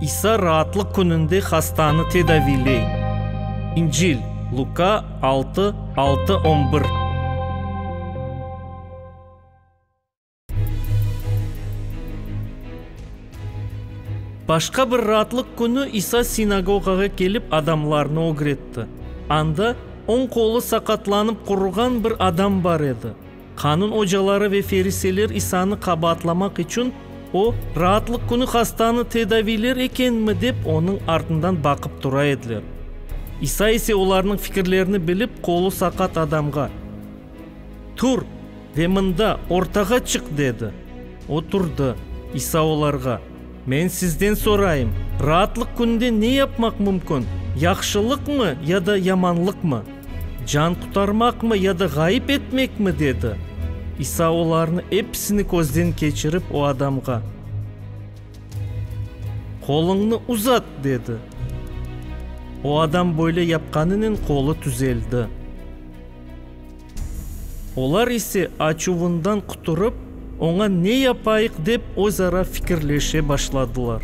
İsa raatlıq kününde hastanı tedaviyley. İncil, Luka, 6, 6, 11. Başqa bir raatlıq künü İsa sinagogağa kelip adamlarnı ögretti. Anda oñ qolu saqatlanıp quruğan bir adam bar edi. Qanun ocaları ve feriseyler İsanı qabaatlamaq içün, O, raatlıq künü hastanı tedaviyler ekenmi dep, onıñ artından baqıp tura ediler. İsa ise olarnıñ fikirlerini bilip, qolu saqat adamğa, Tur ve mında, ortağa çıq, dedi. O turdı. İsa olarğa, Men sizden sorayım, raatlıq künde ne yapmaq mümkün, yahşılıqmı ya da yamanlıqmı? Can qutarmaqmı ya da ğayıp etmekmi? dedi. İsa olarnı episini közden keçirip, o adamğa, Qoluñnı uzat, dedi. O adam böyle yapqanınen qolu tüzeldi. Olar ise açuvından quturıp, oña ne yapayıq dep öz ara fikirleşe başladılar.